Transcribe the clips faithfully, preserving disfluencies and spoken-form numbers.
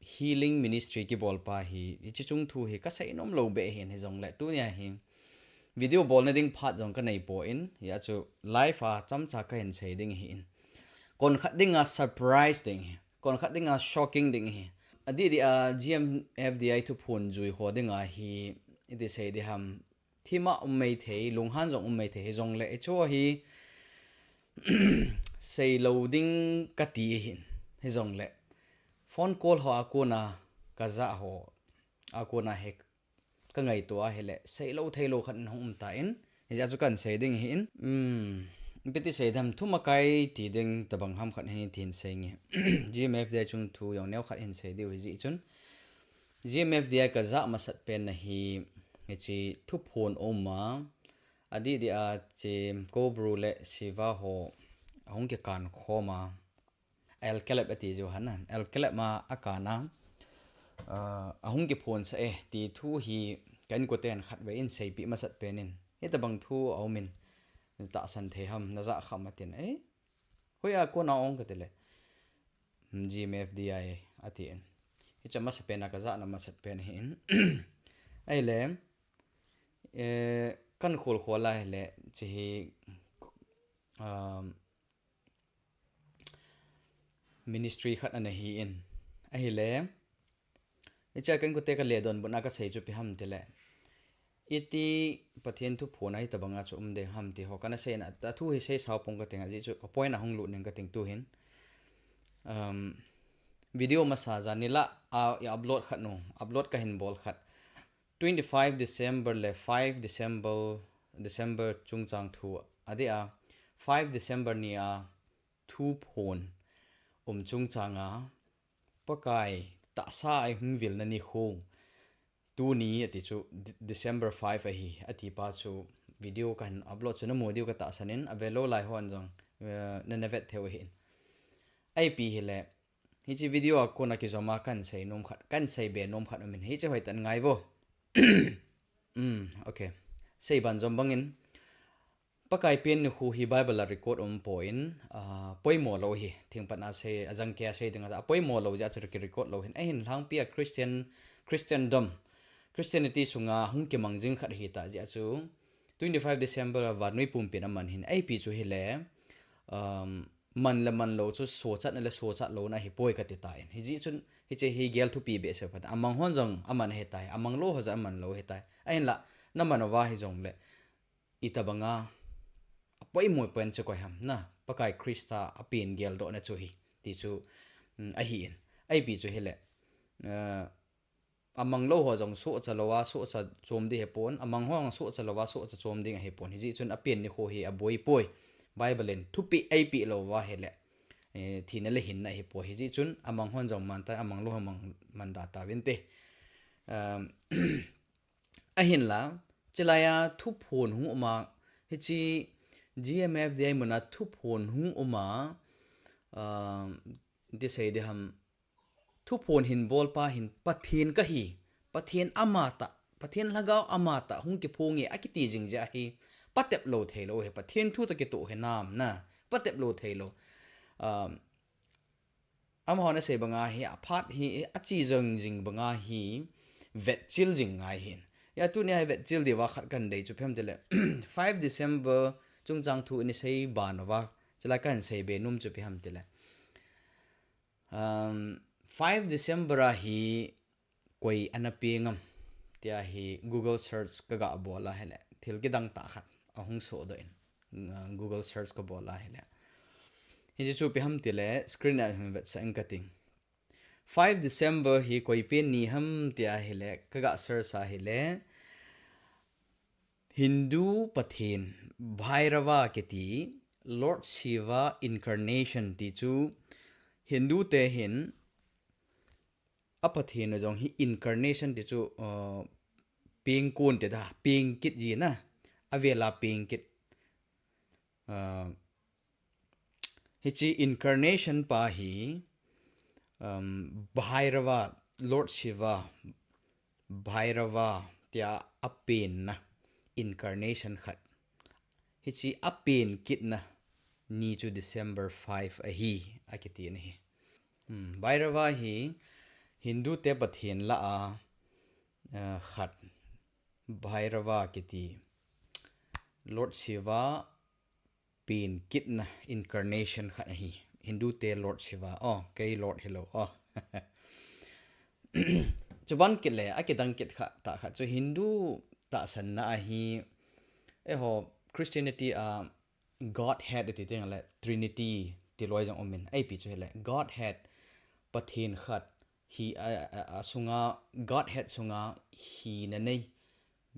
healing ministry kibolpa hi, hiche chung thu hi kasei nom lou beh hin hijongle, tunia hi video bolna ding phat jong kanei poi, hia chu live a chomcha kahin sei ding ahin. Konkhat dinga surprise ding hi, konkhat dinga shocking ding hi. Adih dia G M F D I thuphon jui ho dinga hi, iti sei diham, thima um maithei, lunghan jong um maithei hijongle, hichu hi seilou ding kati ahin, hijongle phone call ho a kona kajah ho a kona hi kangaito ahile, seilou theilou khat in hung um tan, hijeh a chu kahin sei ding ahin. Ipi ti sei diham, thumakai ti ding tobang ham khat hi tin sei nge. G M F D I chung thu jong neokhat hin sei diu hijeh chun, G M F D I kajah masat pen na hi, hiche thuphon um a, adih dia hiche Kobru le Siva ho ahung kikan khom a, Al-Kaleb ati jiu ham, Al-Kaleb ma akan a, ahung kiphonsah e ti thu hi ka inkoten khatvei in seipeh masat pen in, hitobang thu aumin, natahsan thei ham, najah kham atin, hoiya kona ong katile, G M F D I atin. Hichu amasapen a kajahna masat pen ahin. Ahile, kahin khol khol a ahile, hiche hi ministry khat ana hin. Ahile, hichea ka inkote kale donbutna kasei chu ipi ham tile, iti Pathen thuphon a hitobanga chu um ding ham ti ho kana seina, athu hi seisao pong kati, ajeh chu apoint a hung lut ning kati tuhin. Video masa jan nilhah a i upload khat nu, upload kahin bol khat, twenty five December le five December, December chungchang thu, adeh a five December nia thuphon um chungchanga Pakai tahsa a eihung vilna nikho, tuni ati chu December five ahi, atipa chu video kahin upload chu namu diu katahsan in, avelou lai hon jong nana vet theiu ahin. Ipi hile, hiche video a kona kijoma kahin sei nom khat, kahin seibe nom khat umin, hiche hoitah in ngaivo. Seiban jom bangin, Pakai pen nikho hi Bible a record umpon, poimo lou hi, thingpatna sei, ajangkei a sei dinga apoimo lou jeh a chu kirecord lou hin, ahin lhangpi a Christian, Christendom, Christianity sunga hung kimang jing khat ahitah jeh a chu twenty five December a vannoi pumpin aman hin, ipi chu hile, man le man lou chu sochatna le sochat louna ahipoi katitan, hijeh chun hiche hi gel thupi behseh phat, amang hon jong aman ahitai, amanglou ho jong amanlou ahitai, ahinla naman uva hijongle, itobanga apoimo pen chu koi ham na, Pakai Christa a pen geldohna chu hi, ti chu ahin. Ipi chu hile, amanglou ho jong sohcha louva sohcha chom ding ahipon, amang ho jong sohcha louva sohcha chom ding ahipon, hijeh chun apen nikho hi aboipoi, Bible in thupeh eipeh louva hile, thina le hinna ahipoi, hijeh chun amang hon jong mantai, amanglou ho mang manda tauvinte. Ahinla, chulaiya thuphon hung uma, hiche G M F D I muna thuphon hung uma, iti sei diham, thuphon hin bolpa hin Pathen kahi, Pathen amatah, Pathen lhagao amatah hung kiphonge akiti jing jeh ahi, patep lou theilou hi, Pathen thu toh kitoh hinam na, patep lou theilou. Amahon asei banga hi, aphat hi, ache jing jing banga hi, vetchil jing ngai hin. Hia tunia hi vetchil diuva khat kahin dei chu ipi ham tile, five December chungchang thu ina sei ban uva, chulai kahin seibe nom chu ipi ham tile, five December a hi koi ana peng am, tia hi Google search kaga bol ahile, thil kidang tah khat ahung sohdoh in, Google search kabol ahile, hiche chu ipi ham tile, screen a hin vetsah inge kati. Five December hi koi pen ni ham tia ahile, kaga search ahile, Hindu Pathen, Bhairava kiti, Lord Shiva incarnation ti chu, Hindu te hin a Pathen u jong hi incarnation ti chu, pengkon ti da, peng kit jina, avela peng kit. Hiche incarnation pa hi, Bhairava, Lord Shiva, Bhairava tia apenna incarnation khat. Hiche apen kitna ni chu December five ahi, akiti ahi. Bhairava hi Hindu te Pathen lah a, uh, khat Bhairava kiti, Lord Shiva pen kitna incarnation khat ahi. Hindu te Lord Shiva, oh, kei Lord hilou, oh. Chuban kit le, akidang kit khat, tah khat chu Hindu tahsanna ahi, eiho Christianity a Godhead iti teng le Trinity ti loi jong umin, ipi chu hile Godhead, Pathen khat, hi a, a, a sunga, Godhead sunga hina nei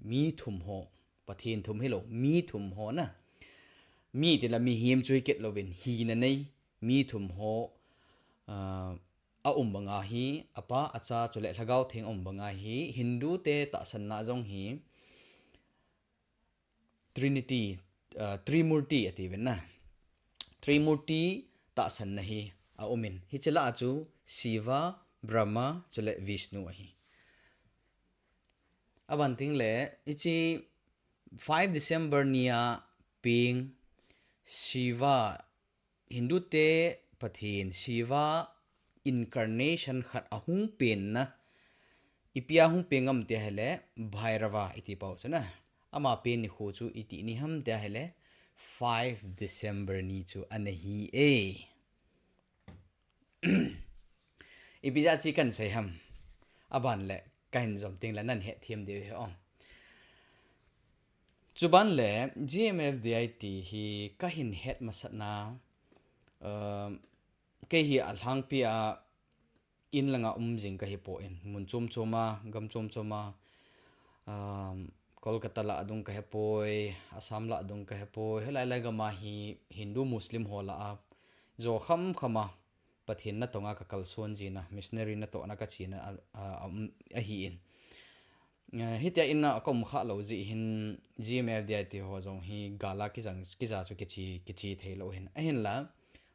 mi thum ho, Pathen thum hilou, mi thum ho na. Mi tila mihem chu hi kit louvin, hina nei mi thum ho, uh, a um banga hi, apa, acha, chule Lhagao Theng a um banga hi, Hindu te tahsanna jong hi, Trinity, uh, Trimurti ati uvin na. Trimurti tahsanna hi a umin. Hiche lah a chu Shiva, Brahma, chule Vishnu ahi. Aban teng le, hiche five December nia peng Shiva, Hindu te Pathen Shiva incarnation khat ahung penna, ipi a hung pen ngam tia hile Bhairava iti pau chu na. Ama pen nikho chu iti ni ham tia hile five December ni chu ana hi e. Ipi jeh a chi kahin sei ham. Aban le kahin jom teng le nahin het them diu ahi. Chuban le G M F D I ti hi kahin het masatna, uh, kei hi alhangpi a in langa um jing kahi poi, mun chom chom a, gam chom chom a, um, Kolkata lah a dung kahi poi, Assam lah a dung kahi poi, hilai lai gam a hi Hindu Muslim ho lah a jo kham kham a Pathen natong a kakalson jin a, missionary natoh na kache na a, a, a, um, ahi in. Eh, hitia in a kaum kha lou jeh hin G M F D I ti ho jong hi gal a kijang, kija chu kiche, kiche thei lou hin. Ahinla,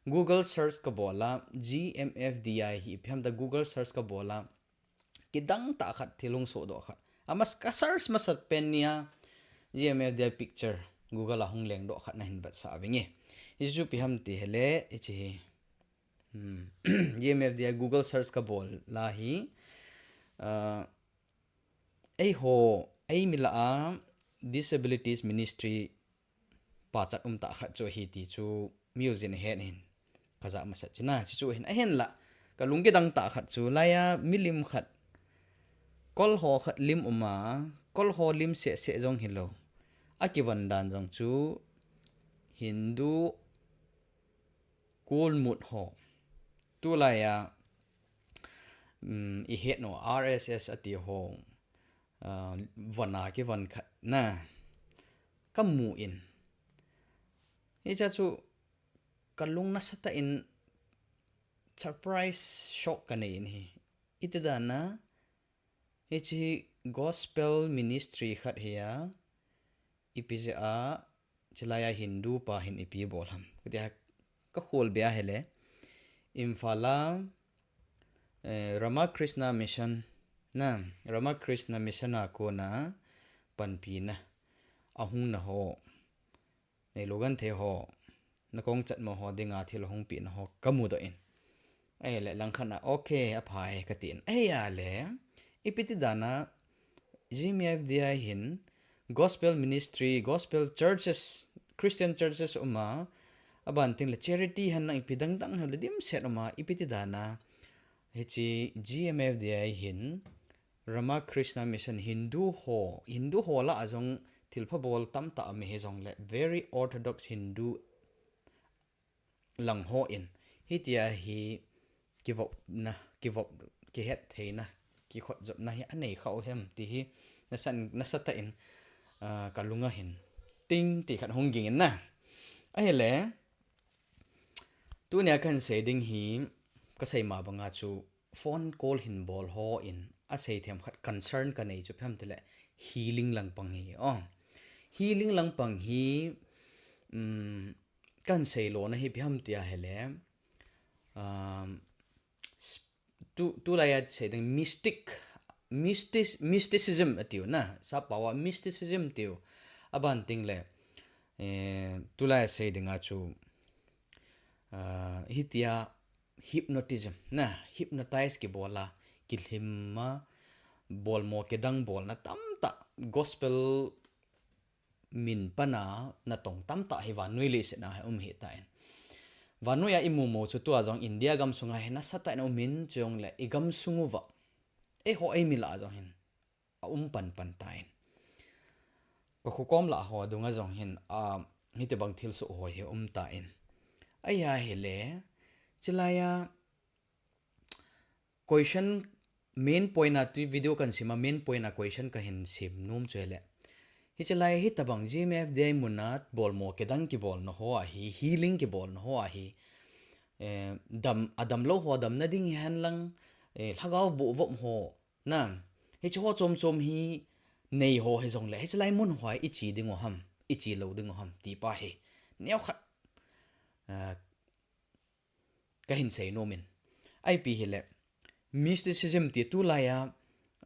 Google search kabol a, G M F D I hi ipi ham tia Google search kabol a, kidang tah khat thil hung sohdoh khat. Ama ka search masat pen nia, G M F D I picture, Google a hung lengdoh khat nahin vetsah vinge. Hichu ipi ham ti hile, hiche hi. Hmm. G M F D I Google search kabol a hi, uh, eiho, eimi lah a Disabilities Ministry pachat um tah khat chu ahi ti chu miho jin ahet in. Kaja masat chu na, chu chu hin ahinla. Kalung kidang tah khat chu, laiya milim khat, Kol ho khat lim um a, Kol ho lim seh seh jong hilou. Akivon dan jong chu Hindu Kulmut ho. Tulaiya, um, ihet nau R S S ati ho, uh, von a kivon khat na kamu in. Hiche chu kalung nasatah in surprise shock kanei in ahi. Iti dan a, hiche hi gospel ministry khat hi a, ipi jeh a, chulaiya Hindu pa hin ipi bol ham. Katia kakholbe a hile, Imphal a, eh, Ramakrishna Mission, na, Ramakrishna Mission a kona panpina ahung na ho, neilou genthei ho, nakong chatmo ho dinga thil hung pehna ho kamudoh in. Ahile langkhat a, okay, aphai katin. Ahile, ipi ti dan a, G M F D I hin, gospel ministry, gospel churches, Christian churches um a, aban teng le charity hen lang ipi dang dang hen le dimset um a, ipi ti dan a, hiche G M F D I hin, Ramakrishna Mission Hindu ho, Hindu ho lah a jong thilpha bol tamtah um ahi jongle, very orthodox Hindu lang ho in, hitia hi kivopna, kivop, kihet theina, kikhotjopna hi anei kha u hem ti hi nasa, nasatah in, ah, kalunga hin ting ti khat hung ging in na. Ahile, tunia kahin sei ding hi, kasei ma banga chu phone call hin bol ho in, asei them khat concern kanei chu ipi ham tile healing langpang hi. Oh. Healing langpang hi, um, kahin sei lona hi ipi ham tia hile, um, s-, tu, tulaiya sei ding mystic, mystic, mysticism atiu na, sappao a mysticism tiu, aban teng le, eh, tulaiya sei dinga chu, ah, hitia hypnotism na, hypnotize kibol a, kilhim a, bolmo kidang bolna tamtah, gospel min pana natong tamtah hi vannoi leiset a hi um hitan. Vannoi a imu mo chu tua jong India gamsunga hi nasatah in aumin, chujongle igam sung uva, eiho eimi lah a jong hin aum panpan tan. Ka khokom lah ho dunga jong hin, a, hitobang thilsoh ho hi um tan. Ahia hile, chulai a question, main point a tu video kan sim a main point a question kahin sim nom chu hile, hiche lai hitobang G M F D I mun a bolmo kidang kibolna ho ahi, healing kibolna ho ahi, eh, dam, adamlou ho damna ding hihen lang, eh, lhagao boh vop ho, na, hiche ho chom chom hi nei ho hijongle, hiche lai mun ho a iche ding u ham, iche lou ding u ham, ti pa hi neokhat, ah, kahin sei nom in. Ipi hile, mysticism ti tulai a,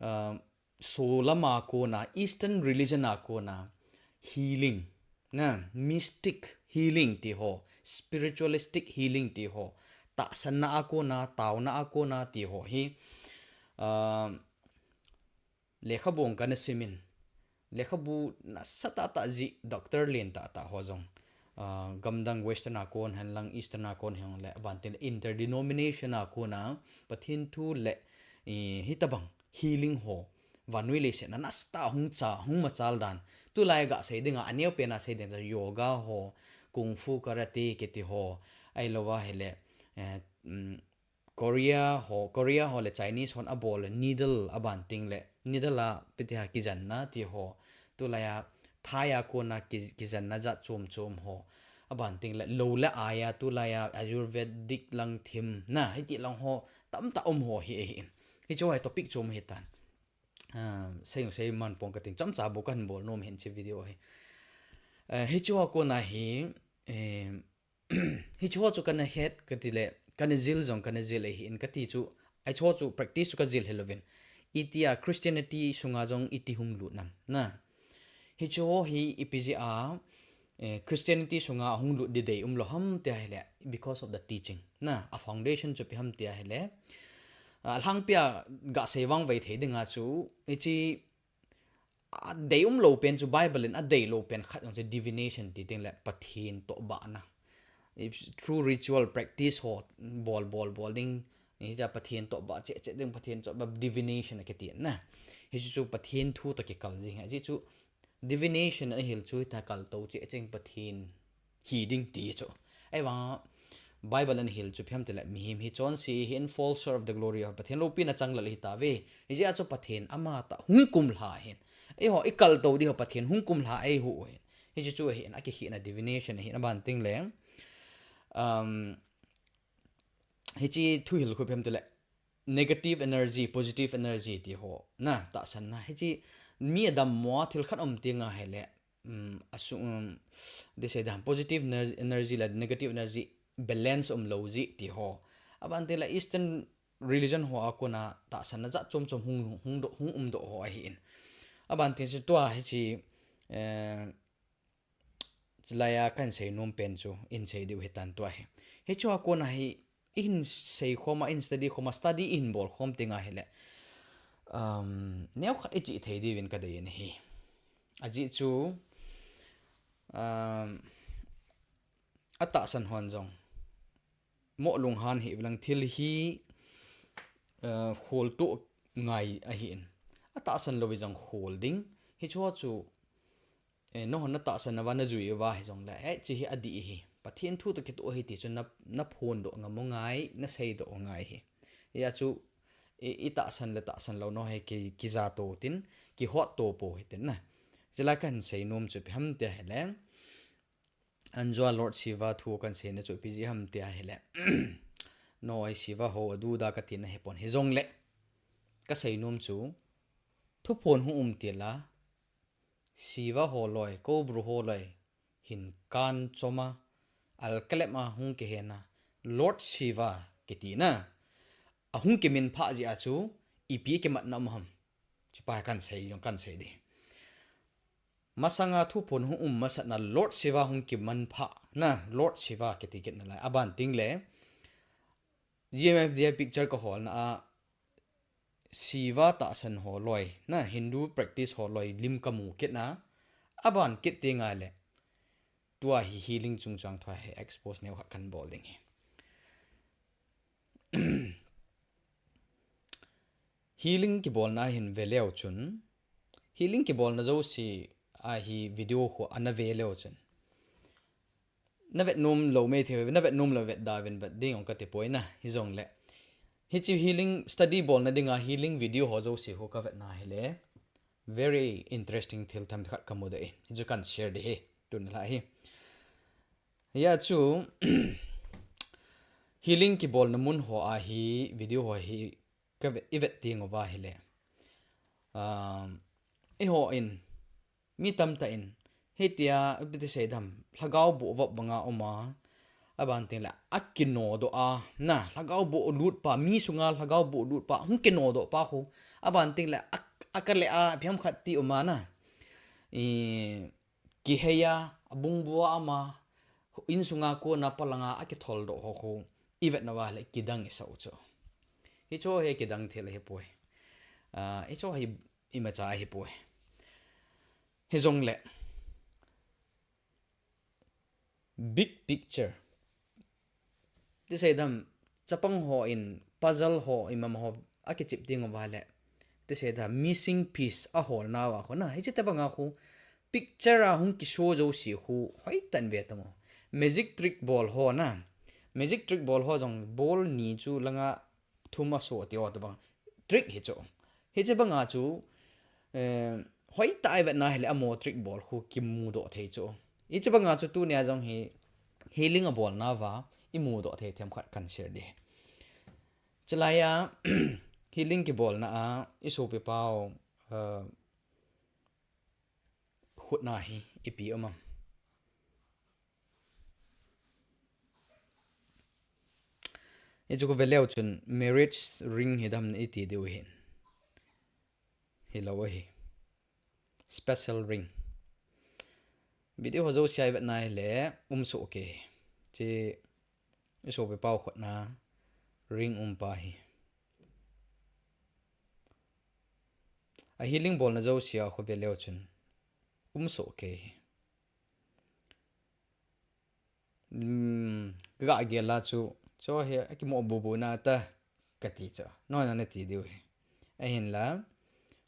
ah, solam a kona, Eastern religion a kona, healing, na, mystic healing ti ho, spiritualistic healing ti ho, tahsanna a kona, taona a kona ti ho hi, ah, lekhabu kana simin, lekhabu nasatah tah jeh, doctor len tah tah ho jong, ah, gamdang Western a kon hihen lang, Eastern a kon hihen le, aban tin interdenomination a kona Pathen thu le, eh, hitobang healing ho, vannoi leiset a nasatah hung cha, hung machal dan. Tulai a gasei dinga, aneopen a sei ding chu yoga ho, kung fu, karate kiti ho, ahilouva hile, eh, um, Korea ho, Korea ho le Chinese hon abol needle aban tin le, needle a ipi ti ham, kijanna ti ho. Tulai a Thai a kona ki, kijanna jat chom chom ho. Aban tin le, lou le ai a, tulai a Ayurvedic lang thim, na, hiti lang ho tamtah um ho hi ahi. Hiche ho hi topic chom hitan. Ah, sei, sei man pong kating, chomcha bou kahin bol nom hin hiche video hi. Eh, hiche ho a kona hi, eh, hiche ho chu kana het kati le, kana jil jong kana jil ahin kati chu, hiche ho chu practice chu kajil hilouvin. Itia Christianity sunga jong iti hung lut nam, na. Hiche ho hi ipi jeh a, eh, Christianity sunga hung lut ding dei umlou ham tia hile, because of the teaching, na, a foundation chu ipi ham tia hile, ah, lhangpi a gasei vangvei thei dinga chu, hiche, adei umlou pen chu Bible in adeilou pen khat jong chu divination ti ding le Pathen tohbahna. If through ritual practice ho bol, bol, bol ding, hiche a Pathen tohbah cheh cheh ding, Pathen tohbah, divination akiti na. Hichu chu Pathen thu toh kikal jing ahi. Hichu divination ahil chu hita kaltou cheh cheh Pathen hi ding ti chu. Ahivang Bible in ahil chu ipi ham tile mihem hi chonse ahin, fall short of the glory of, Pathen loupina changlel ahitauve. Hijeh a chu Pathen amatah hung kumlha ahin. Eiho ikaltou ding ho Pathen hung kumlha eihu ahin. Hichu chu ahin, akikhehna divination ahin, aban tin le, um, hiche thuhil khu ipi ham tile, negative energy, positive energy ti ho, na, tahsanna. Hiche mi adammo a thil khat um teng ahile, um, asu, um, they say the positive ener-, energy le negative energy balance umlou jeh ti ho. Aban tin le Eastern religion ho a kona tahsanna jat chom chom hung, hung doh, hung umdoh ho ahin. Aban tin chu tua hiche, eh, chulai a kahin sei nom pen chu, ihin sei diu hitan tua hi. Hiche ho a kona hi, ihin sei khom a, ihin study khom a, study ihin bol khom teng ahile, um, neokhat ichih thei diuvin kadei in ahi. Ajeh chu, um, atahsan hon jong, mo lunghan hih uvin lang thil hi, uh, kholtoh ngai ahin. Atahsan lou jong khol ding. Hiche ho chu, eh, nahon natahsan uva najui uva hijongle, eh, hiche hi adih ahi. Pathen thu toh kitoh ahi ti chu na, naphondoh ngam u ngai, naseidoh u ngai ahi. Hijeh a chu, i, itahsan le tahsan louna hi ki, kija to tin, kihot to pou hitin na. Chulai kahin sei nom chu ipi ham tia hile, anjua Lord Shiva thu kahin seina chu ipi jeh ham tia hile, noi Shiva ho adu da katina hipon, hijongle kasei nom chu, thuphon hung um tila, Shiva holoi, Cobra holoi hin kanchom a, alkalep a hung kihen a, Lord Shiva kitina ahung kiminphah jeh a chu ipi kimatna um ham, hichepa kahin sei jong kahin sei ding. Masanga thuphon hung um masatna Lord Shiva hung kimanphah na, Lord Shiva kiti kitna lai. Aban tin le, G M F D I picture kaholna a, Shiva tahsan ho loi, na Hindu practice ho loi lim kamu kit na, aban kit ti ngai le. Tua hi healing chungchang thua hi expose neo khat kan bol ding hi. Healing kibolna hin veleu chun, healing kibolna jouse a hi video khu ana veleu chun, na vet nom lou mei thei, na vet nom lou vet da ven vet ding ong kati poi na, hijongle. Hichi healing study bolna dinga healing video ho jouse khu ka vetna hile, very interesting thil tham khat kamu de. Hichu kan share de hi, tun la hi. Ya chu, healing kibolna mun ho a hi video ho hi ka vet, i vet ding uva hile. Um, i ho in, mi tamtah in, hitia, ipi ti sei dam, lhagao bu vop banga uma, aban ting le, akino do a, na, lhagao bu lut pa, mi sunga lhagao bu lut pa, hung kino do pa khu, aban ting le, ak-, akale a, phiam khat ti uma na. I, kihei a, abung bua ama, insunga kona palanga, akithol do ho khu, i vet na uva le, kidang i sa u chu. Hicho he kidang thil hi poi. Ah, hicho hi imacha hi poi. Hijongle, big picture. Ti sei dam, chapang ho in, puzzle ho, imam ho, akichip ding uva le. Ti sei dam, missing piece, a hol na uva khu na. Hichi te banga khu, picture a hung kiso jouse khu, hoitan ve tamo. Magic trick bol ho na. Magic trick bol ho jong bol ni chu langa thum a so ti o ta bang. Trick hi chu. Hichi banga chu, eh, hoitah i vet na hile amo trick bol khu kimu do thei chu. Hichi banga chu tunia jong hi healing a bolna uva i mu do thei them khat kan share de. Chulai a healing kibolna a i sopi pau, eh, khutna hi ipi um am. Hichu khu veleu chun marriage ring hi dam na i ti diu hin. Hilou ahi. Special ring. Video ho jouse a i vet na hile um soh kei. Chi i sopi pau khutna ring um pa hi. A healing bolna jouse a khu veleu chun um soh kei hi. Hmm, ka gel a chu, chu hi, akimu bubu na ta, kati chu. No, no, na ti diu hi. Ahinla,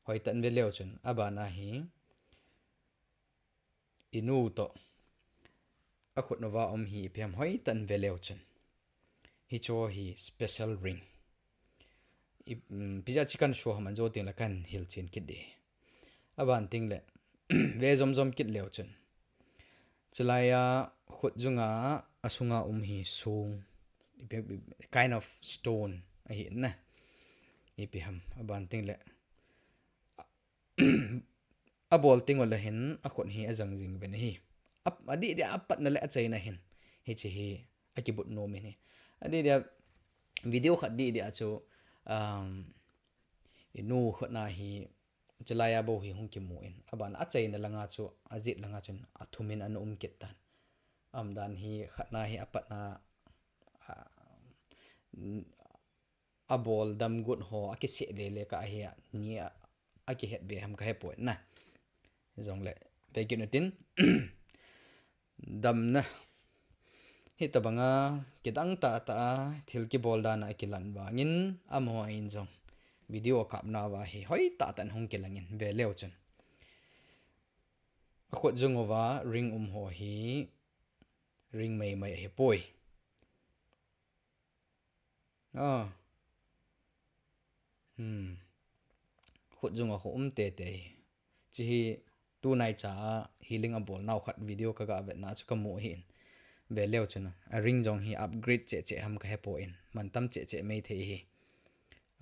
hoitah in veleu chun, abana hi, i nu to, a khut uva um hi, ipi ham hoitah in veleu chun. Hicho hi special ring. I, um, pija chi kan sho ham an jo ting le kan hilchen kit de. Aban ting le, ve jom jom kit leu chun. Chulai a khut jung a, a sunga um hi song. Ipi, ipi, kind of stone ahi na. Ipi ham, aban ting le. A bol ting u le hin, a khut hi a jang jing ven hi. A, a di di a patna le a chaina hin. Hichi hi, a kibut nom in hi. A di di a video khat di di a chu, um, i nu khutna hi, chulai a bou hi hung kimu in. Aban a chaina langa chu, a jet langa chun, a thum in a na um kit tan. Aum dan hi, khatna hi, a patna, a, a bol dam gun ho, a kiseh le le ka hi a, ni a, a kihet be ham ka he poi na. Jongle, ve kit nu tin. Damna. Hitabanga, kidang tah tah a, thil kibol dan a kilan vangin, amaho in jong. Video a kapna uva hi, hoitah tah in hung kilangin, ve leu chun. A khut jung uva, ring um ho hi, ring mai mai ahi poi. Ah. Hmm. Khut jung a khu um tete hi. Chi hi tunai cha a healing a bol nau khat video ka ga vetna chu ka mu hi in. Ve leu chun a ring jong hi upgrade cheh cheh ham ka he poi in. Mantam cheh cheh mai thei hi.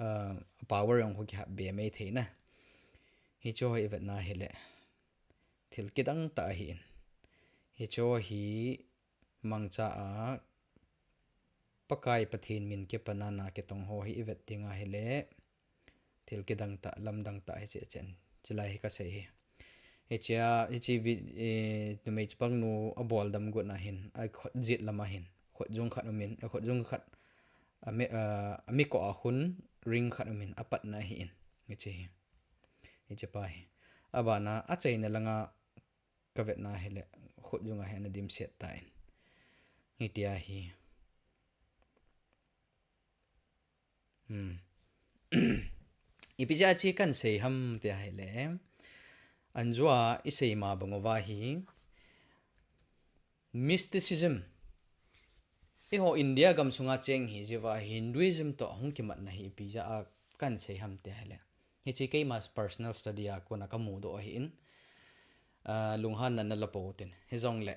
Ah, power jong khu kihap be mai thei na. Hicho hi vetna hi le. Thil kidang tah hi in. Hicho hi mangcha a Pakai Pathen min kipana na kitong ho hi i vet ding ahi le thil kidang tah, lamdang tah hi cheh chen. Chulai hi ka sei hi. Hichia, hichi vi-, eh, numei chapang nu a bol dam gun a hin, a khut jet lam a hin, khut jung khat um in, a khut jung khat a mi, a, a mi ko a khun ring khat um in a patna hi in. Hiche hi. Hiche pa hi. Abana a chaina langa ka vetna hile khut jung a hi ana dimset ta in. Hitia hi. Hmm. Ipi jeh a chi kan sei ham tia hile. Anjua i sei ma bang uva hi. Mysticism. Eiho India gam sunga cheng hi jeh uva Hinduism toh hung kimatna hi ipi jeh a kan sei ham tia hile. Hiche keima personal study a kona ka mudoh ahi in. Ah, lunghanna na la pou tin. Hijongle.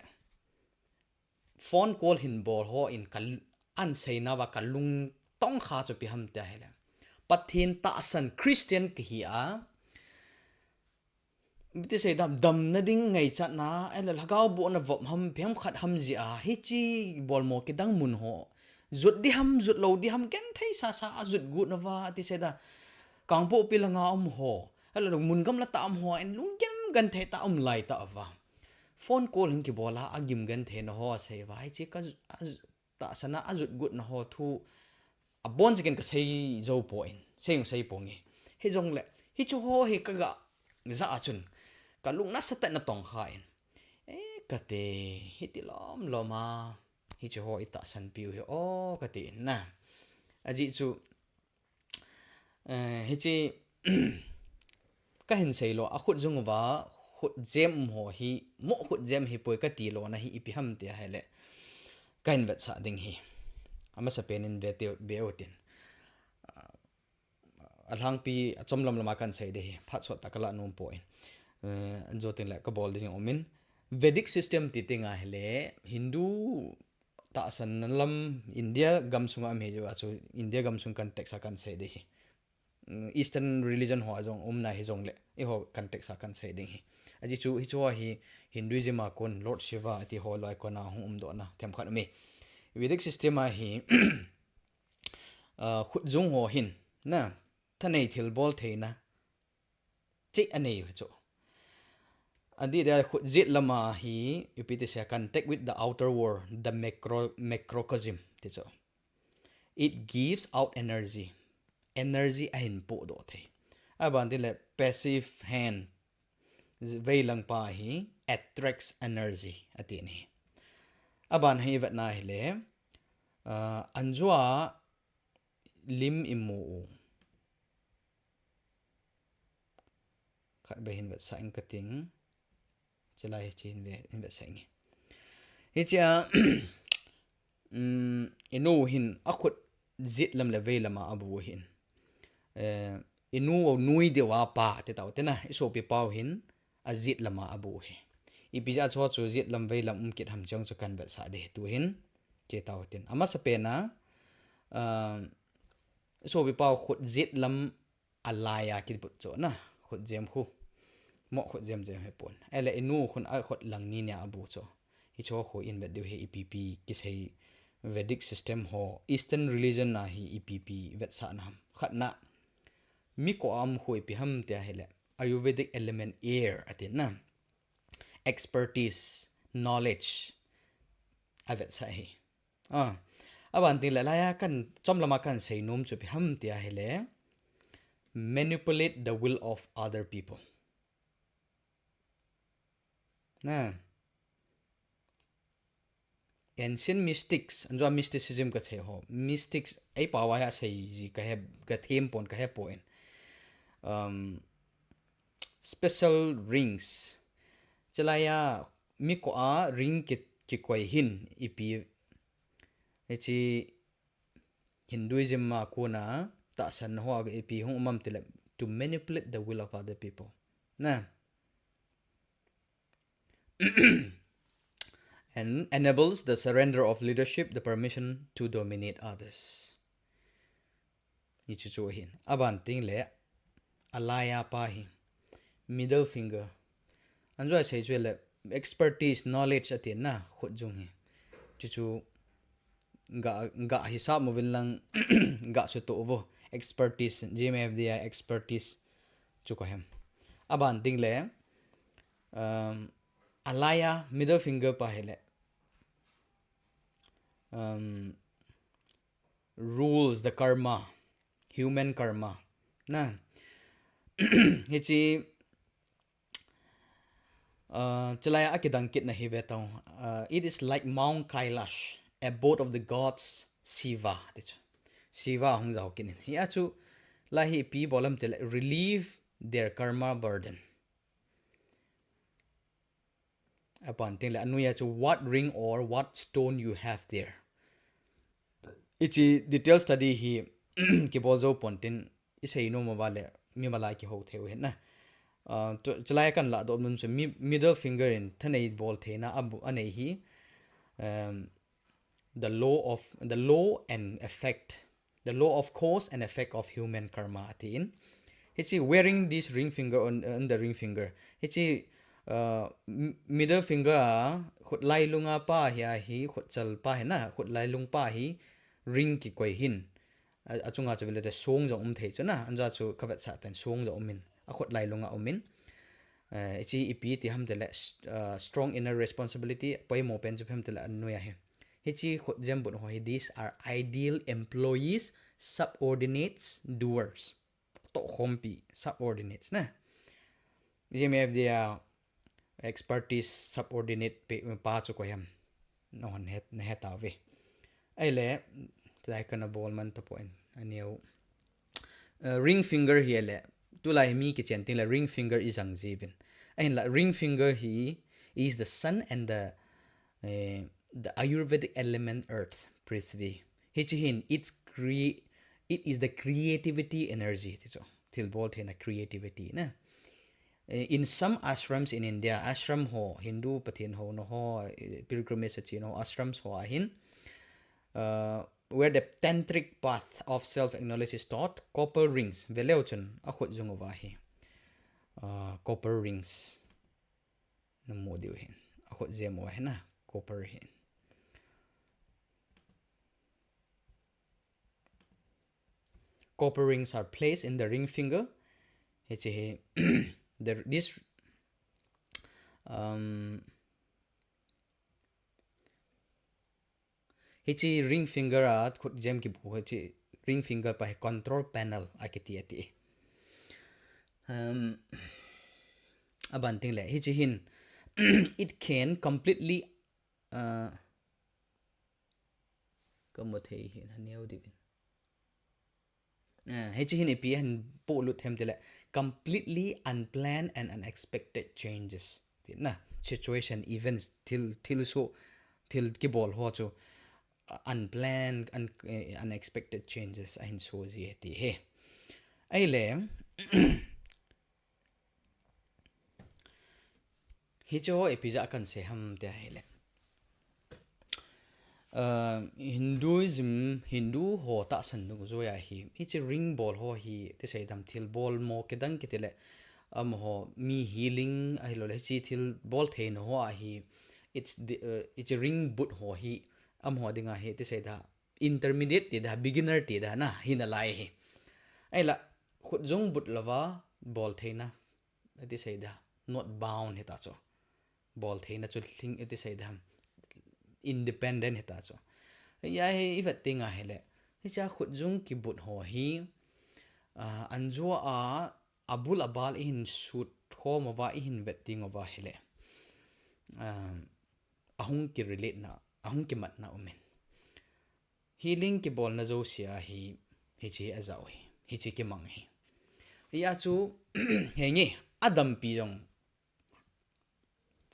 Phone call hin bol ho in ka l-, an seina uva ka lung tong kha chu ipi ham tia hile. Pathen tahsan Christian kihi a. Biti sei dam, damna ding ngaichatna, ahile lhagao bohna vop ham, phem khat ham jeh a, hiche bolmo kidang mun ho. Jot di ham, jot lou di ham, genthei sasa a jot got nauva, ati sei da. Kangpokpi langa um ho. Ahile mun gamla tah um ho, in lung gen, genthei tah um lai tah uva. Phone call hin kibol a, a gim genthei na ho a sei uva. Hiche ka, a, tahsan a, a jot got na ho thu. Abon cheh in ka sei jou poi, sei jong sei ponge. Hijongle, hiche ho hi ka ga ja a chun, ka lung nasatah in a tong kha in. E, kati, hiti lom lom a, hiche ho i tahsan piu hi, o, kati in na. Ajeh chu, eh, hiche, Ka hin sei lou, a khut jung uva, khut jem um ho hi, mo khut jem hi poi kati lou na hi ipi ham tia hile. Ka hin vetsah ding hi. Amasa pen in ve teu, ve utin. A, alhangpi, a chomlam lama kan sei ding hi. Phat sot tah ka la nom poi. Eh, an jo tin le ka bol ding um in. Vedic system ti teng a hile, Hindu tahsan lam India gam sunga um hi jeh a chu, India gam sung context a kan sei ding hi. Mm, Eastern religion ho a jong umna hijongle, eiho context a kan sei ding hi. Ajeh chu, hiche ho hi Hinduism a kon Lord Shiva ati ho loi a kon a hung umdoh na, themkhat um e. Vedic system a hi, ah, khut jung ho hin, na, thanei thilbol theina, cheh anei u chu. Adeh dia khut jet lama hi, ipi ti sei, contact with the outer world, the macro, macrocosm, ti chu. It gives out energy. Energy ahin podoh thei. Aban tin le passive hand. Veilang pa hi attracts energy. Ati ni. Aban hi vetna hile. Ah, anjua lim imu u. Khat ve hin vetsah ing kating. Chulai hiche hin ve, hin vetsah ing. Hiche a, um, inu hin a khut jet lam le vei lama abu hin. Eh, inu u nui deu a pa, ti tau te na, i sopi pau hin, a jet lama abu hi. Ipi jeh a chu chu jet lam vei lam um kit ham chong chu kan vetsah ding tu hin, che tau tin. Amasa pen a, um, i sopi pau khut jet lam a lai a kibut chu na, khut jem khu. Mo khut jem jem hi pon. Ele inu khun a khut lang ni nia abu chu. Hiche khu in vet diu hi ipi pi kisei Vedic system ho, Eastern religion a hi ipi pi vetsahna ham. Khatna, mi ko a um khu ipi ham tia hile. Ayurvedic element air ati na. Expertise, knowledge. A vetsah hi. Ah, aban tin le laiya kan chomlama kan sei nom chu ipi ham tia hile. Manipulate the will of other people. Na. Ancient mystics, anjua mysticism ka thei ho. Mystics, ei pau a hi a sei ji ka he, ka them pon ka he pon. Um, special rings. Chulaiya mi ko a ring ki, kikoi hin ipi. Hiche Hinduism a kona tahsan ho a ipi hung um am tile to manipulate the will of other people. Na. And enables the surrender of leadership, the permission to dominate others. Ni chu chu hin. Aban tin le, a laiya pa hi. Middle finger. Anjua sei chu le, expertise, knowledge ati na, khut jung hi. Chu chu, ga, ga hisap mo vin lang, ga su to vo. Expertise, G M F D I expertise. Chu ko hem. Aban tin le, um, a laiya middle finger pa hi le. Um, rules the karma, human karma. Na. Hichi, uh, chulai a kidang kit na hi ve tau. Uh, it is like Mount Kailash, abode of the gods Shiva. Ti chu. Shiva hung jao kinin. Hi a chu, lai hi ipi bol ham tile, relieve their karma burden. Apan ting le, anui a chu, what ring or what stone you have there. Hichi detail study hi kibol jou pon tin, isei nom uva le, mi malai kihou thei u hin na. Uh, tu, chulai kan la do mun chu mi, middle finger in thanei bol theina abu, anei hi, um, the law of, the law and effect, the law of cause and effect of human karma atin. Hichi wearing this ring finger on, on the ring finger. Hichi, uh, m-, middle finger a, khut lailung a pa hi a hi, khut chal pa hi na, khut lailung pa hi, ring kikoi hin. A, achunga chu vele te song jong um thei chu na, anja chu kavetsah ten song jong um in, akhut lailung a um in. Eh, hichi ipi ti ham tile, s-, uh, strong inner responsibility, poimo pen chu phem tile anui a hi. Hichi khut jem but ho hi, these are ideal employees, subordinates, doers. Tohkhompi, subordinates na. Jem if they are expertise, subordinate pe, pa chu koi ham. Na hon het, na het a ve. Ahile, chulai kana bol man tapon, aneo. Uh, ring finger hi le, tulai mi kichen ting le ring finger ijang jivin. Ahin la, ring finger hi is the sun and the, eh, the Ayurvedic element earth, Prithvi. Hichi hin, it's cre-, it is the creativity energy, ti chu. Thil bol theina creativity na. Eh, in some ashrams in India, ashram ho, Hindu pathen ho na ho, eh, pilgrimage a chen ho, ashrams ho a hin, uh, where the tantric path of self-acknowledge is taught, copper rings, veleu chun, akhut jung uva hi. Uh, copper rings. Na mu diu hin. Akhut jem uva hin na, copper hin. Copper rings are placed in the ring finger. Hichi hi, the, this, um, hichi ring finger a khut jem kibu, hichi ring finger pa hi control panel akiti ati. Um, aban ting le, hichi hin, it can completely, uh, kamu thei hin, haneo divin. Ah, hichi hin ipi hin polut hem tile, completely unplanned and unexpected changes. Ti na, situation, events, thil, thil so, thil kibol ho chu, uh, unplanned, un-, eh, unexpected changes ahin so ji ti he. Ahile, hichi ho ipi ja kan sei ham ti ahile. Uh, Hinduism, Hindu ho tahsan dungjuia hi, hichi ring bol ho hi, ti sei dam thil bol mo kidang kiti le, amaho mi healing ahilou le, hichi thil bol theina ho a hi, it's the, uh, hichi ring but ho hi, amaho dinga hi, ti sei da, intermediate ti da, beginner ti da na, hina lai hi. Ahila, khut jung but louva, bol theina, ti sei da, not bound hita chu. Bol theina chu lhing, ti sei da ham. Independent hita chu. Hia hi, i vet ting ahile. Hicha khut jung kibut ho hi, ah, anjua a, abul abal ihin sut khom uva, ihin vet ting uva ahile. Ah, ahung ki relate na, ahung kimat na umin. Healing kibolna jousea hi, hichi ajao hi, hichi kimang hi. Hia chu, henge, adampi jong,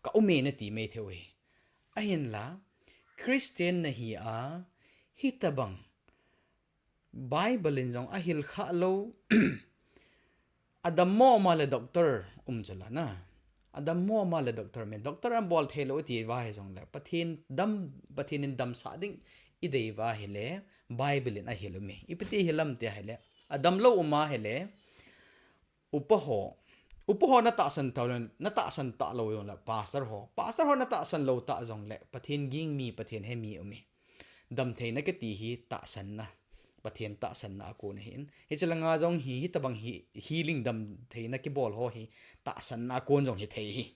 ka ume nati mai thei u hi. Ahinla, Christian nahi a, hitabang, Bible in jong ahil kha lou, adammo ma le doctor um chu la na. Adammo ma le doctor me, doctor an bol thei lou ti uva hijongle, Pathen dam, Pathen in damsah ding i dei uva ahile, Bible in ahil u me. Ipi ti hil am ti ahile, adam lou um ahile, upa ho, upa ho na tahsan tah lou, na tahsan tah lou jongle, pastor ho, pastor ho na tahsan lou tah jongle, Pathen ging mi, Pathen he mi um e. Damtheina kiti hi tahsanna, Pathen tahsanna a kon ahin. Hichi langa jong hi, hitabang hi, healing damtheina kibol ho hi, tahsanna a kon jong hithei hi.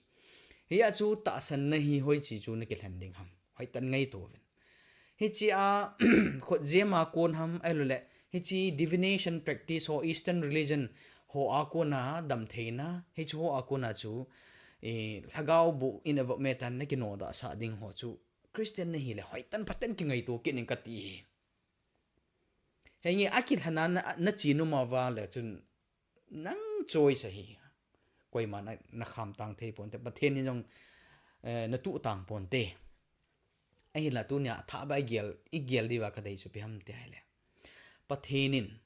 Hia chu tahsanna hi hoiche chu na kilhen ding ham. Hoitah in ngaito uvin. Hichea khutjem a kon ham, ahilouleh hiche divination practice ho, Eastern religion ho a kona damtheina, hiche ho a kona chu, eh, lhagao boh in a vop me tan na kinodoh sah ding ho chu Christian nahile hoitah in phatah in kingaito kit in kati hi. Henge, akilhana na, na chin um uva le chun nang choice ahi. Koima na, na khamtang thei ponte. Pathen in jong, eh, na tuhtang ponte. Ahinla tunia athahbeh a igel, igel diuva kadei chu ipi ham ti ahile, Pathen in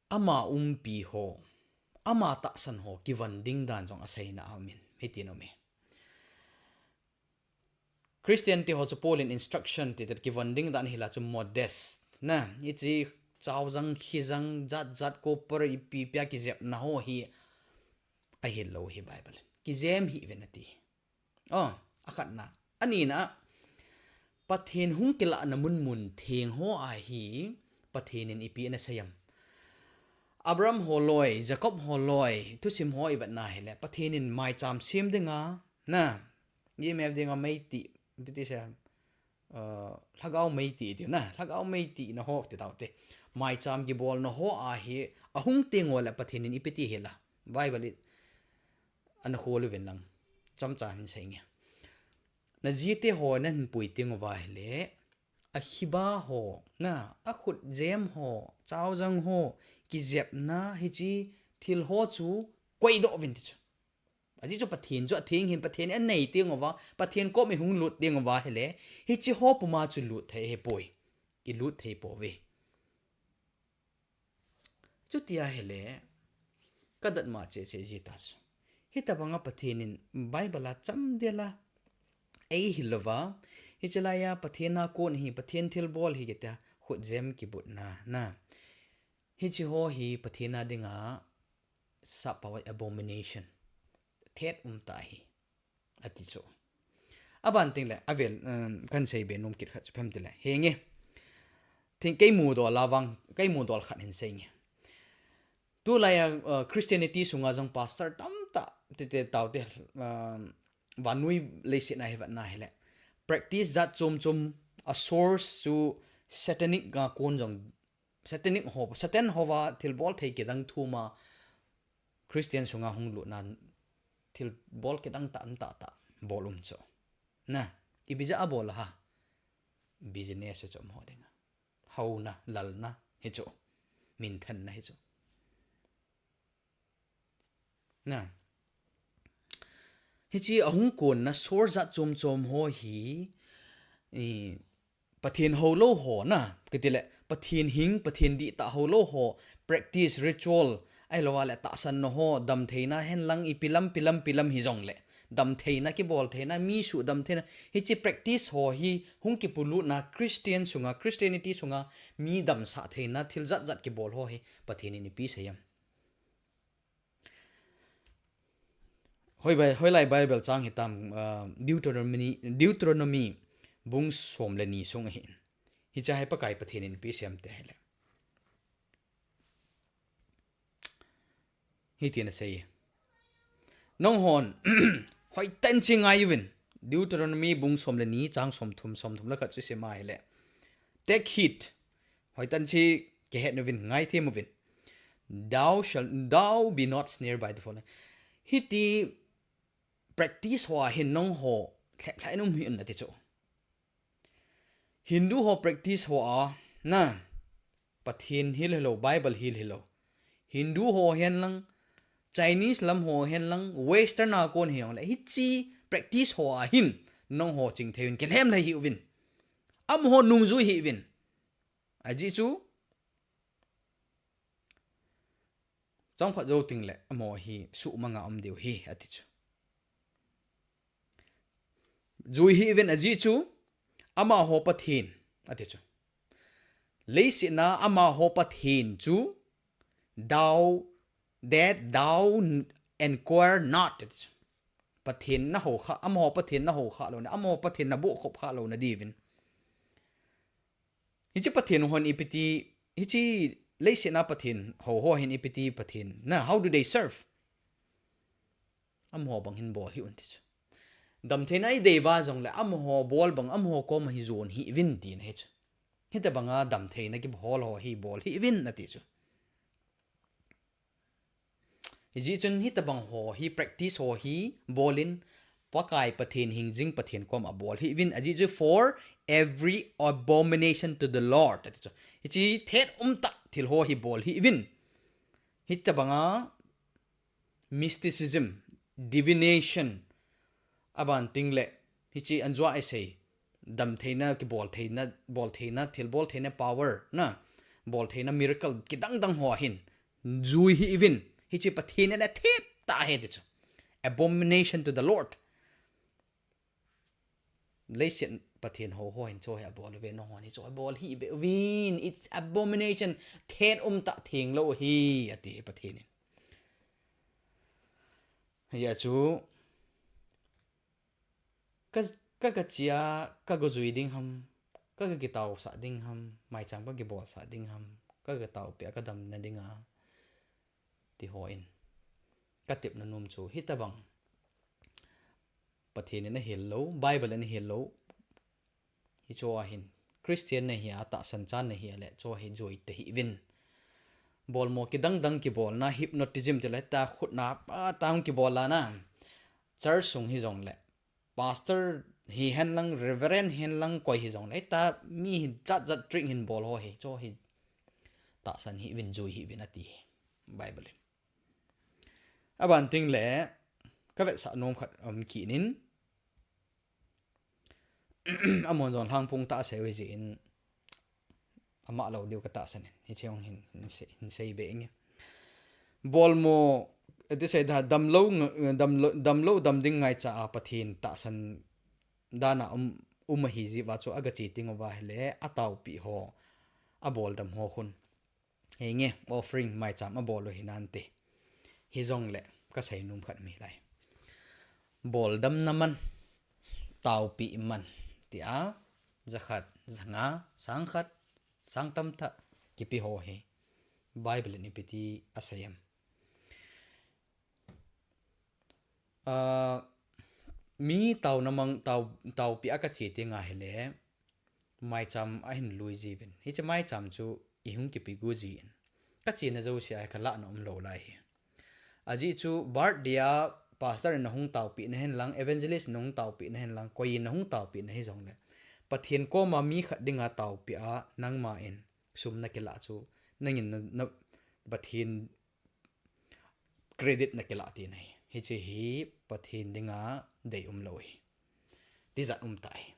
ama umpi ho, ama tahsan ho kivon ding dan jong aseina aumin, hitin aume. Christian te ho chu Paul in instruction ti tah kivon ding dan hila chu modest. Na, hiche chaojang, khijang, jat jat copper ipi ipi a kijepna ho hi ahilou hi Bible in. Kijem hih uvin ati. Oh, akhatna. Anina, Pathen hung kilahna mun mun theng ho a hi Pathen in ipi ana seiyem. Abraham holoi, Jacob holoi, thusim ho ivetna hile, Pathen in maicham sem dinga, na, I M F dinga meiti, ipi ti seiyem, uh, lhagao meiti tiu na, lhagao meiti na ho ti taute. Maicham kibolna ho a hi, ahung teng ule Pathen in ipi ti hila. Bible in ana khol uvin lang. Chomcha hin seinge. Na jite ho nahin pui teng uva hile, akhiba ho, na, akhutjem ho, chaojang ho, kijepna hiche thil ho chu koidoh uvin ti chu. Ajeh chu Pathen chu atheng ahin, Pathen in anei teng uva, Pathen kom ihung lut teng uva hile, hiche ho puma chu lut thei ahipoi. Ilut thei pouve. Chuti ahile, kadatmo cheh cheh jita chu. Hitobanga Pathen in Bible a chamdel a eihil uva, hiche laiya Pathen a kon hi, Pathen thilbol hi kitia, khutjem kibutna, na. Hiche ho hi Pathen a dinga sap pao abomination. Thet umtah ahi. Ati chu. Aban teng le, avel, um, kahin seibe nom kit khat chu ipi ham tile. Henge. Thing kei mudol a vang, kei mudol khat hin seinge. Tulaiya, uh, Christianity sunga jong pastor tamtah, ti, ti, taute, um, vannoi leiset a hi vetna hile. Practice jat chom chom a source chu satanic a kon jong Satanic ho, Satan hoa thilbol thei kidang thuma Christian sunga hung lutna thilbol kidang tah, tah, tah, bol um chu. Na, ipi jeh a bol ham. Business chu amaho dinga. Hauna, lalna, hichu. Minthanna hichu. Na. Hiche ahung konna source jat chom chom ho hi, i, Pathen houlou ho na, kiti le, Pathen hing, Pathen dihtah houlou ho, practice, ritual, ahilouleh tahsanna ho, damtheina henlang, ipi lam, pi lam, pi lam hijongle. Damtheina, kibol theina, mi suhdam theina, hiche practice ho hi, hung kipulutna, Christian sunga, Christianity sunga, mi damsah theina, thil jat jat kibol ho hi, Pathen in ipi seiyem. Hoi Bi-, hoilai Bible chang hitam, ah, Deuteronomy, Deuteronomy bung som le ni sung ahin. Hiche hi Pakai Pathen in ipi seiyem ti ahile. Hitin asei. Nanghon, hoitah in che ngai uvin. Deuteronomy bung som le ni chang som thum, som thum le khat chu sim ahile. Take heed. Hoitah in che kihet uvin, ngaithem uvin. Thou shall, thou be not snared by the falling. Hiti practice hoa hin nangho lheplhah in um hih un ati chu. Hindu ho practice hoa, na, Pathen hil hilou, Bible hil hilou. Hindu ho henlang, Chinese lam ho henlang, Western a kon hijongle, hiche practice hoa hin, nangho chingthei uvin, kilhem lhai hih uvin. Amaho nungjui hih uvin. Ajeh chu, chomkhat jou tengle, amaho hi suhmanga um diu ahi, ati chu. Jui hih uvin ajeh chu, amaho Pathen, ati chu. Leiset a amaho Pathen chu, thou, that thou inquire not, ati chu. Pathen nahou kha, amaho Pathen nahou kha louna, amaho Pathen naboh khop kha louna diuvin. Hiche Pathen hon ipi ti, hiche leiset a Pathen ho, ho hin ipi ti Pathen. Na, how do they serve? Amaho bang hin bol hih un ti chu. Damtheina idei uva jongle amaho bol bang amaho koma hi jon hih uvin tina ahi chu. Hitobanga damtheina kibol ho hi bol hih uvin ati chu. Hijeh chun hitobang ho hi practice ho hi bol in Pakai Pathen hingjing Pathen koma bol hih uvin ajeh chu for every abomination to the Lord ati chu. Hiche thet umtah thil ho hi bol hih uvin. Hitobanga mysticism, divination, aban ting le, hiche anjua isei, damtheina, kibol theina, bol theina, thil bol theina power, na, bol theina miracle, kidang dang ho hin, jui hih uvin, hiche Pathen in athet tah ahi ti chu. Abomination to the Lord. Leiset Pathen ho ho hin chu hi abol uve, nangho hin chu abol hih beh uvin, it's abomination, thet umtah thenglou ahi, ati Pathen in. Hijeh chu, ka, ka, ka chia, ka go jui ding ham, ka, ka kitaosah ding ham, maicham ka kibolsah ding ham, ka, ka taopi a ka damna dinga, ti ho in. Ka tepna nom chu, hitobang. Pathen in ahil lou, Bible in ahil lou. Hichu ahin. Christian nahi a, tahsan chan nahi a le, chu hi jui tahih uvin. Bolmo kidang dang kibolna, hypnotism ti le, ta khutna, a tang kibol lana. Church sung hijongle. Pastor hihen lang, reverend hihen lang, koi hijongle. Ta mi hi jat jat trick hin bol ho hi, chu hi. Tahsan hih uvin, jui hih uvin ati. Bible in. Aban ting le, ka vetsah nom khat um kit in, amahon jong lhangphong tah asei u ahi jeh in, ama lou diu ka tahsan in, hiche jong hin, hin sei, hin sei be inge. Bolmo, ati sei da, damlou, damlou, damlou dam ding ngaicha a Pathen tahsan dan a um, um ahi jeh uva chu aga che teng uva ahile, ataopi ho, aboldam ho khun. Henge, offering, maicham abol u hi nante. Hijongle, ka sei nom khat um hi lai. Boldamna man, taopi man, tia, jakhat, janga, sangkhat, sangtam tah, kipe ho hi. Bible in ipi ti asei em. Ah, mi taona mang, tao, taopi a ka che teng ahile, maicham ahin lui jiuvin. Hiche maicham chu ihung kipe gu jin. Ka chena jouse a hi ka lahna umlou lai hi. Ajeh chu birthday a pastor in ahung taopi na hen lang, evangelist in ahung taopi na hen lang, koi in ahung taopi na hijongle. Pathen koma mi khat dinga taopi a nangma in sum na kilah chu, nangin na, na Pathen credit na kilah tina ahi. Hiche hi Pathen dinga dei umlou ahi. Tijat um tah ahi.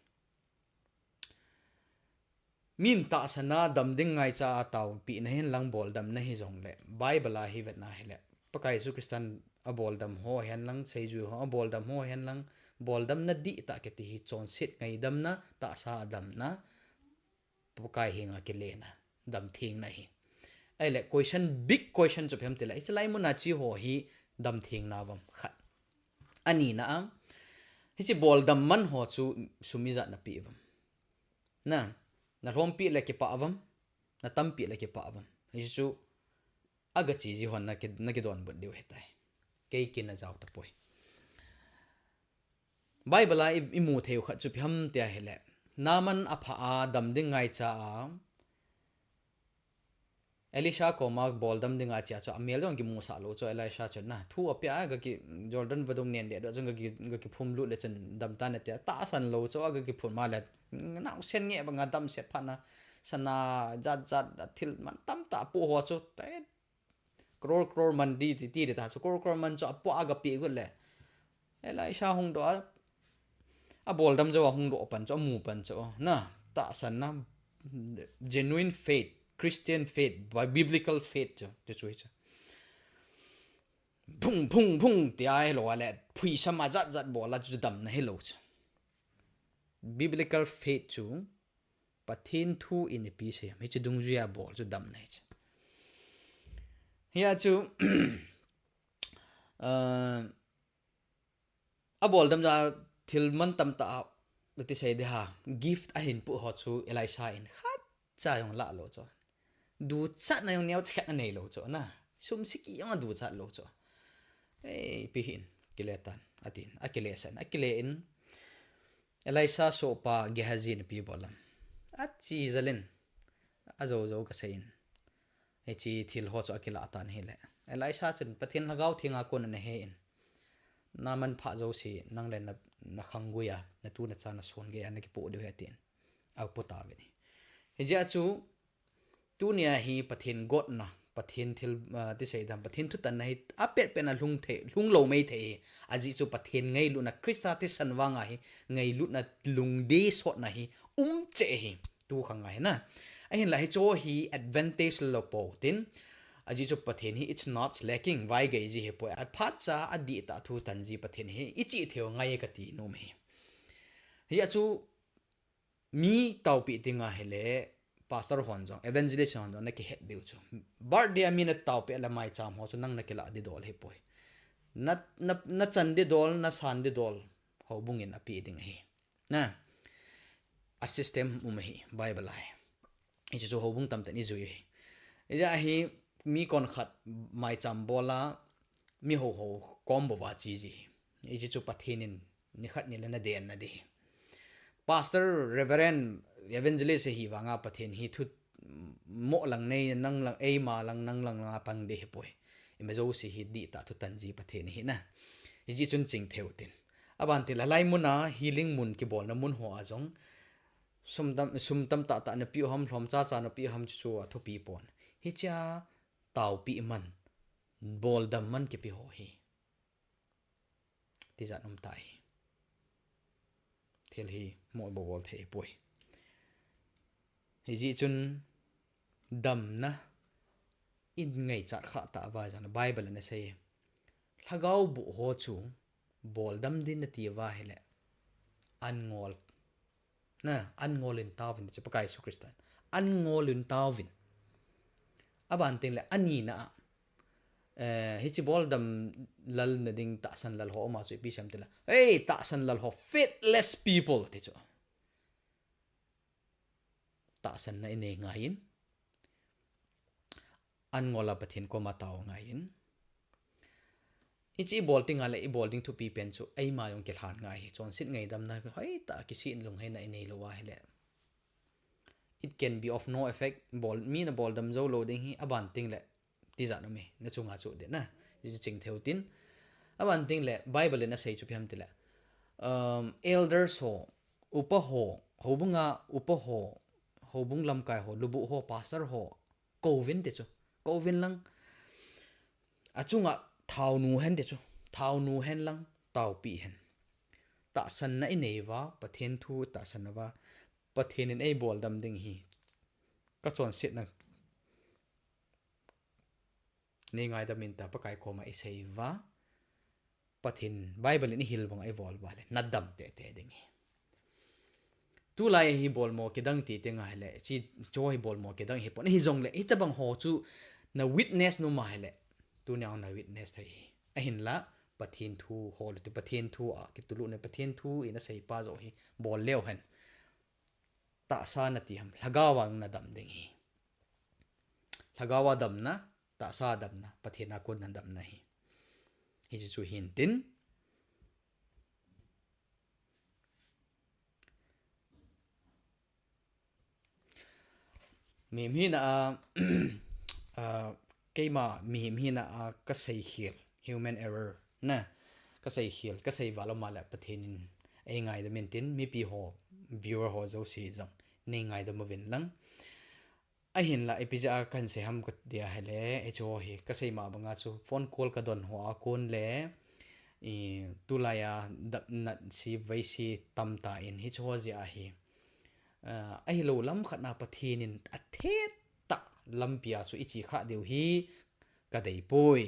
Min tahsan a dam ding ngaicha a taopi na hen lang boldam na hijongle, Bible a hi vetna hile, Pakai Jesu Christan aboldam ho hen lang, seijui ho aboldam ho hen lang, boldamna dihtah kiti hi chonset ngaidamna, tahsa a damna, Pakai henga kilena, damthengna ahi. Ahile question, big question chu ipi ham tile, hiche lai muna che ho hi damthengna uvam khat. Anina a, hiche boldam man ho chu sum ijat na pe uvam. Na, na lhompi le kipah uvam, na tampi le kipah uvam. Hichu, aga che ji hon na ki, na kidonbut diu ahitai. Kei kin ajao tapoi. Bible a i, imu thei u khat chu ipi ham tia ahile, Naaman apha a dam ding ngaicha a, Elisha koma boldam dinga achea chu amel jong kimusah lou chu, Elisha chun na, thu apeh a, gaki Jordan vadung nen deh doh chun gaki, gaki phum lut le chun dam tan atia, tahsan lou chu, agaki phum a le, naosen nge banga damset phat na, sana jat jat a thil man tamtah apoh ho chu, te, crore crore man di ti, ti di ta chu, crore crore man chu apoh a agapeh got le. Elisha hung doh a, aboldam jou a hung doh pan chu, amu pan chu, na, tahsan na, genuine faith, Christian faith, bi-, biblical faith chu, chu chu hi chu. Phung, phung, phung, tia hilou a le, phuisam a jat jat bol a chu damna hilou chu. Biblical faith chu, Pathen thu in ipi asei em, hiche dungjuia bol chu damna ahi chu. Hia chu, ah, aboldam jou a thil man tamtah a, iti sei ding ham, gift ahin pu ho chu Elisha in khatcha jong lah lou chu. Duchatna jong neocha khat anei lou chu na. Sum siki jong aduchat lou chu. Ei, ipi hih in, kile tan, atin, akile san, akile in, Elisha sohpa Gehazi in ipi bol ham. Achi jal in, ajo jo kasei in. Hiche thil ho chu akilah tan ahile, Elisha chun Pathen Lhagao Theng a kon ana he in, na manpha jouse nang le na, na khanggui a, na tu na cha na son gei a na kipoh diu ahi tin, apoh tauvin ahi. Hijeh a chu, tunia hi Pathen gotna, Pathen thil, ah, ti sei dam, Pathen thutanna hi apet pet na lhung thei, lhung lou mei thei hi. Ajeh chu Pathen ngailutna, Christa thisan vang a hi ngailutna, lungdei sotna hi um cheh hi. Tu khang a hi na. Ahinla hiche hi advantage lou pou tin. Ajeh chu Pathen hi it's not slacking, vai gei ji ahi poi. Aphat cha a dihtah thu tan ji Pathen hi i chih thei u ngai kati nom e. Hijeh a chu mi taopi ding ahile, pastor hon jong, evangelist hon jong, na kihet diu chu. Birthday a mi na taopi le maicham ho chu nang na kilah di dol ahi poi. Na, na, na chan di dol, na san di dol, houbung in ape ding ahi. Na, a system um ahi, Bible a hi. Hiche chu houbung tamtah in i jui ahi. Hijeh a hi mi kon khat maicham bol a, mi ho ho kom bou va chi ji ahi. Hiche chu Pathen in ni khat ni le na den na di ahi. Pastor, Reverend, Evangelist hi vang a Pathen hi thu mo lang nei, nang lang, eima lang, nang lang lang a pang di ahi poi. Ima jouse hi dihtah thu tan ji Pathen ahi na. Hijeh chun ching thei u tin. Aban tin la lai mun a healing mun kibolna mun ho a jong sum tam, sum tamtah tah na pe u ham, lhom cha cha na pe u ham chu a thupi pon. Hiche a taopi man, boldam man kipe ho hi. Tijat um ta hi. Thil hi mo bol bol thei poi. Hijeh chun damna i ngaichat kha tah uva jong Bible in asei. Lhagao boh ho chu boldam din nati uva ahile, an ngol. Na, an ngol in taovin, chu Pakai Jesu Christa. An ngol in taovin. Aban tin le, ani na a. Eh, hiche boldam lal na ding tahsan lal ho um a chu ipi sei ham ti le. Hey, tahsan lal ho, faithless people, ti chu. Tahsan na i nei ngai in. An ngol a Pathen koma tao ngai in. Hiche i bol ding a le i bol ding thupi pen chu eima jong kilhan ngai hi. Chonset ngaidamna hoitah a kisih lungheina i nei lou ahile, it can be of no effect. Bol, mi na boldam jou lou ding hi, aban tin le tijat um e, na chunga chu ding na. Hichu ching thei u tin. Aban tin le Bible in asei chu ipi ham ti le, um, elders ho, upa ho, houbung a upa ho, houbung lamkai ho, lubuh ho, pastor ho, kouvin ti chu. Kouvin lang. Achunga thaonu hen ti chu. Thaonu hen lang, taopi hen. Tahsan na i nei uva, Pathen thu tahsan uva, Pathen in ei boldam ding hi. Ka chonset na. Nei ngaidam in ta, Pakai koma i sei uva. Pathen Bible in i hil bang a i bol uva le, na dam tete ding hi. Tulai hi bolmo kidang ti ti ngai le, hiche hi bolmo kidang hi pon. Hijongle, hitabang ho chu na witness nom ahile, tunia na witness thei hi. Ahinla, Pathen thu ho le ti Pathen thu a, kitulut na Pathen thu in asei pa joh hi, bol leu hen. Tahsa na ti ham, lhagao a na dam ding hi. Lhagao a damna, tahsa damna, Pathen a kon na damna hi. Hiche chu hin tin. Mihem hina a, a, keima mihem hina a ka seikhel, human error, na, ka seikhel, ka sei val um a le Pathen in ei ngaidam in tin, mipi ho, viewer ho jouse jong, nei ngaidam uvin lang. Ahinla, ipi jeh a kahin sei ham kati ahile, hiche ho hi, ka sei ma banga chu, phone call ka don ho a kon le, i, tulai a, dap nat si, vai si tam ta in, hiche ho jeh a hi. Ah, ahilou lam khat na Pathen in a thet tah lampi a chu i che kha diu hi ka dei poi.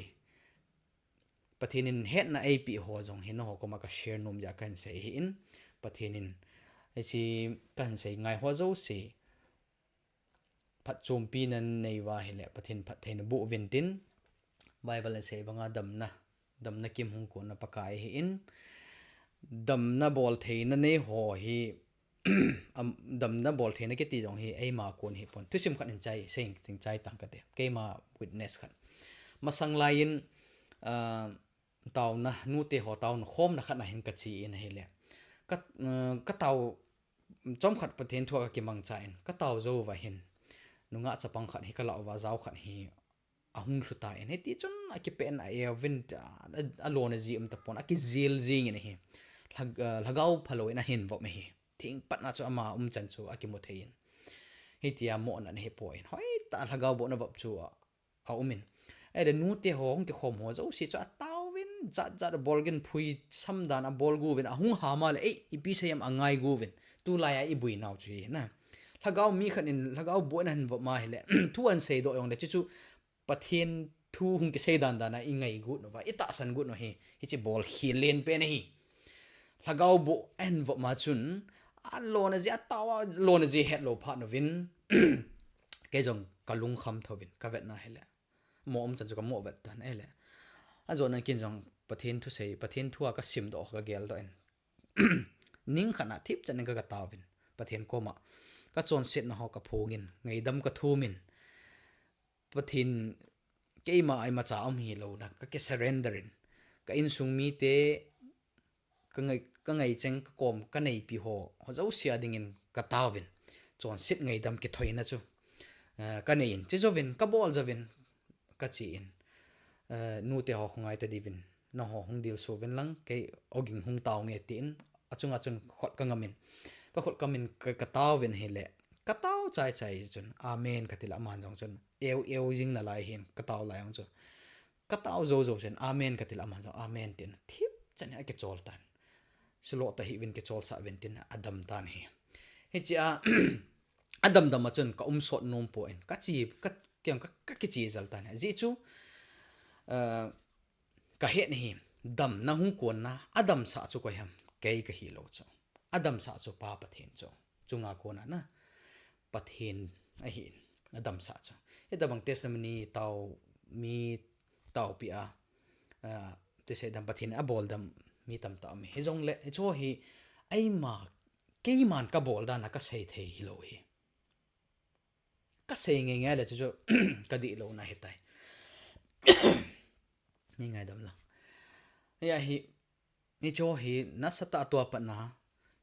Pathen in hetna ei pe ho jong hi nangho koma ka share nom jeh a kahin sei hi in. Pathen in, hiche kahin sei ngai ho jouse phatchompi na nei uva ahile, Pathen phattheina boh uvin tin, Bible in asei banga damna, damna kim hung kon na Pakai ahi in, damna bol theina nei ho hi, am, damna bol theina kiti jong hi eima kon ahi pon. Thusim khat in chai, sei, sei chai tang kate. Keima witness khat. Masang lai in, ah, taona, nute ho taona khomna khat na hin ka che in ahile. ka, uh, ka tao, chomkhat Pathen thu a ka kimangcha in, ka tao jou uva hin, nungah chapang khat hi ka lah uva, jao khat hi ahung lhu tan, hiti chun akipen a eovin, a, a, alona ji um tapon, akijil jing in ahi. Lhag-, uh, lhagao phalou in ahin vop ahi. Thingpatna chu ama umchan chu akimu thei in. Hitia mohna ahi poi. Hoitah lhagao bohna vop chu a, a um in. Ahile nute ho hung kikhom ho jouse chu ataovin, jat jat a bol gin, phui samdan a bol gu vin, ahung ham a le, ei, ipi sei em angai gu vin. Tulai a ibui nau chu hi na. Lhagao mi khat in, lhagao bohna hin vop ma hile, thu ahin seidoh jongle, chuchu Pathen thu hung kisei dan dan a ingai gu uva, itahsan gu u hi, hiche bol khel len pen ahi. Lhagao boh ahin vop ma chun, alona ji, atao a lona ji hetlou phat uvin, kei jong ka lungkham thouvin, ka vetna hile. Mo umchan chu ka mo vet tan ahile. Ajona kin jong Pathen thu sei, Pathen thu a ka simdoh, ka geldoh in. Ning khat na thip chan in ka, ka taovin. Pathen koma. Ka chonsetna ho ka phongin, ngaidam ka thumin. Pathen keima a imacha um hilou na, ka ki surrender in. Ka insung mite, ka ngai, ka ngaicheng, ka kom, ka neipi ho, ho jouse a dingin ka taovin. Chonset ngaidam kithoina chu, eh, ka nei in. Che jouvin, ka bol jouvin, ka che in. Eh, nute ho khu ngai ta diuvin. Nangho hung dilsu vin lang, kei ogin hung tao nge tin. Achunga chun khut ka ngam in. Ka khut ka ngam in ka, ka taovin hile. Ka tao chai chai chun. Amen ka ti le aman jong chun. Eu eu jing nalai hin ka tao lai jong chu. Ka tao jou jou chun. Amen ka ti le aman jong. Amen tin. Thip chan in akichol tan. Sulo ta hih uvin kicholsah uvin tin. Adam tan ahi. Hiche a, adam dam a chun ka um sot nom poi. Ka che, ka, kei jong ka, ka kiche jel tan ahi. Ajeh chu, eh, ka het na hi, damna hung konna, adam sah chu koi ham, kei ka hilou chu. Adam sah chu Pa Pathen chu. Chunga kona na, Pathen ahi, adam sah chu. Hitabang testimony tao, mi taopi a, ah, ti sei dam Pathen a bol dam mi tamtah um. Hijongle, hiche hi, eima, keiman ka bol dan a ka sei thei hilou hi. Ka sei ngai ngai le chu chu ka dihlou na hitai. Ni ngaidam lang. Hia hi, hiche hi nasatah a tua pat na,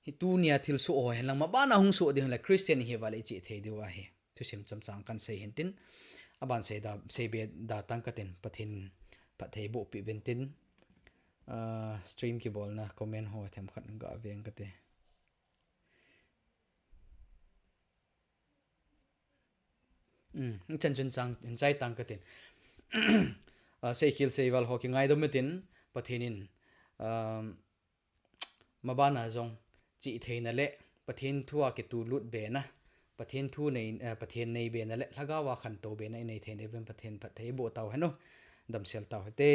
hi tunia thilsoh ho hen lang, maban a hung soh ding le Christian hi vale iche thei diu ahi. Thusim chomcha kan sei hin tin, aban sei da, sei be da tang ka tin, Pathen phatthei boh peh uvin tin, ah, stream kibolna comment ho themkhat ga veng ka te. Um, chan chun chang, hin chai tang ka tin. Ah, seikhel seival ho kingaidam utin, Pathen in, um, maban a jong che theina le, Pathen thu a kitulut bena, Pathen thu nei, eh, Pathen nei bena le, lhagao a khantou bena inei theina uvin Pathen phatthei boh tau hen u, damsel tau hite.